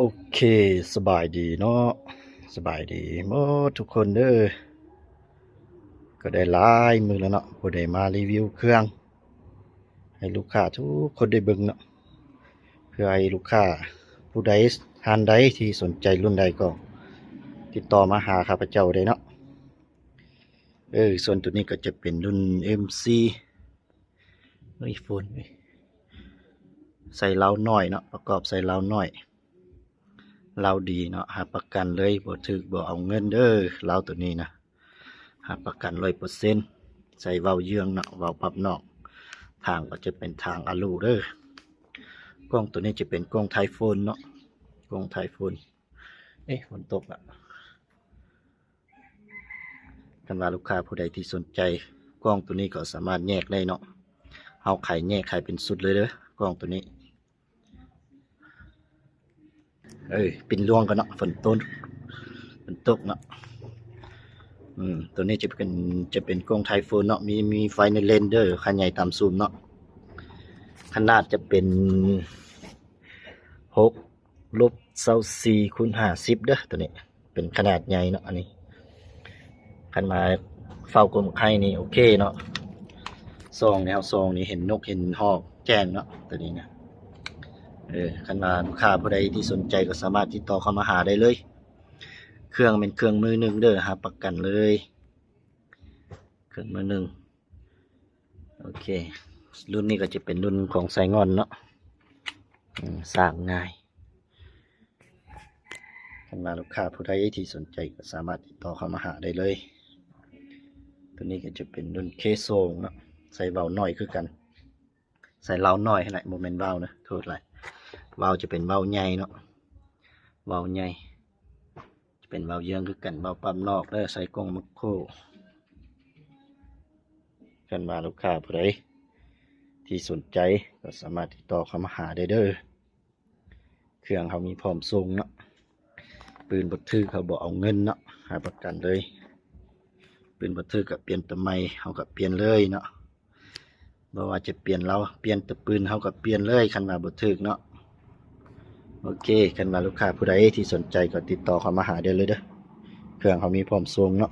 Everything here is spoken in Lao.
ໂອເຄ ສະບາຍດີເນາະ ສະບາຍດີໝົດທຸກຄົນເດີ. ກໍໄດ້ຫຼາຍມື້ແລ້ວເນາະ ບໍ່ໄດ້ມາຣີວິວເຄື່ອງໃຫ້ລູກຄ້າທຸກຄົນໄດ້ເບິ່ງເນາະ ເພື່ອໃຫ້ລູກຄ້າຜູ້ໃດ ທ່ານໃດທີ່ສົນໃຈລຸ້ນໃດກໍຕິດຕໍ່ມາຫາຂ້າພະເຈົ້າໄດ້ເນາະ. ເອີ ສ່ວນໂຕນີ້ກໍຈະເປັນລຸ້ນເອັມຊີ ເອີຍ ຝົນເອີຍ ໃສ່ເລົານ້ອຍເນາະ ປະກອບໃສ່ເລົານ້ອຍ ເລົາດີເນາະ ຮັບປະກັນເລີຍ ບໍ່ຖືກບໍ່ເອົາເງິນເດີ ເລົາໂຕນີ້ນະ ຮັບປະກັນຮ້ອຍເປີເຊັນ. ໃສ່ເລົາເຍືອງເນາະ ເລົາປັບນອກ ທາງກໍຈະເປັນທາງອາລູເດີ. ກ້ອງໂຕນີ້ຈະເປັນກ້ອງຖ່າຍຝົນເນາະ ກ້ອງຖ່າຍຝົນ. ເອະ ຝົນຕົກລະ. ຄັນວ່າລູກຄ້າຜູ້ໃດທີ່ສົນໃຈກ້ອງໂຕນີ້ກໍສາມາດແຍກໄດ້ເນາະ ເຮົາຂາຍແຍກ ຂາຍເປັນຊຸດເລີຍເດີ ກ້ອງໂຕນີ້. ເອີຍ ປິ່ນລວງກ່ອນເນາະ ຝົນຕົກ ຝົນຕົກເນາະ. ອືມ ໂຕນີ້ຈະເປັນ ຈະເປັນກ້ອງຖ່າຍຝົນເນາະ ມີ ມີໄຟໃນເລນເດີ ຂະຫຍາຍຕາມຊູມເນາະ ຂະໜາດຈະເປັນຫົກລົບຊາວສີ່ຄູນຫ້າສິບເດີ ໂຕນີ້ເປັນຂະໜາດໃຫຍ່ເນາະ. ອັນນີ້ຄັນວ່າເຝົ້າກົງໄຄນີ້ໂອເຄເນາະ ສ່ອງແນວ ສ່ອງນີ້ເຫັນນົກເຫັນຮອກແຈ້ງເນາະ ໂຕນີ້ນະ. ເອີ ຄັນວ່າລູກຄ້າຜູ້ໃດທີ່ສົນໃຈກໍສາມາດຕິດຕໍ່ເຂົ້າມາຫາໄດ້ເລີຍ. ເຄື່ອງແມ່ນເຄື່ອງມືໜຶ່ງເດີ ຮັບປະກັນເລີຍ ເຄື່ອງມືໜຶ່ງ. ໂອເຄ ລຸ້ນນີ້ກໍຈະເປັນລຸ້ນຂອງໄຊງ່ອນເນາະ ອືມ ສ້າງງ່າຍ. ຄັນວ່າລູກຄ້າຜູ້ໃດທີ່ສົນໃຈກໍສາມາດຕິດຕໍ່ເຂົ້າມາຫາໄດ້ເລີຍ. ໂຕນີ້ກໍຈະເປັນລຸ້ນເຄສອງເນາະ ໃສ່ເລົານ້ອຍຄືກັນ ໃສ່ເລົານ້ອຍຫັ້ນແຫຼະ ບໍ່ແມ່ນເລົານະ ໂທດຫຼາຍ ເລົາຈະເປັນເລົາໃຫຍ່ເນາະ ເລົາໃຫຍ່ ຈະເປັນເລົາເຍືອງຄືກັນ ເລົາປັບນອກເດີ ໃສ່ກ້ອງແມັກໂຄ. ຄັນວ່າລູກຄ້າຜູ້ໃດທີ່ສົນໃຈກໍສາມາດຕິດຕໍ່ເຂົ້າມາຫາໄດ້ເດີ ເຄື່ອງເຮົາມີພ້ອມສົ່ງເນາະ. ປືນບໍ່ຖືກເຮົາບໍ່ເອົາເງິນເນາະ ຮັບປະກັນເລີຍ. ປືນບໍ່ຖືກກໍປ່ຽນຕົວໃໝ່ ເຮົາກໍປ່ຽນເລີຍເນາະ ບໍ່ວ່າຈະປ່ຽນເລົາ ປ່ຽນແຕ່ປືນເຮົາກໍປ່ຽນເລີຍ ຄັນວ່າບໍ່ຖືກເນາະ. ໂອເຄ ຄັນວ່າລູກຄ້າຜູ້ໃດທີ່ສົນໃຈກໍຕິດຕໍ່ເຂົ້າມາຫາໄດ້ເລີຍເດີ ເຄື່ອງເຮົາມີພ້ອມສົ່ງເນາະ.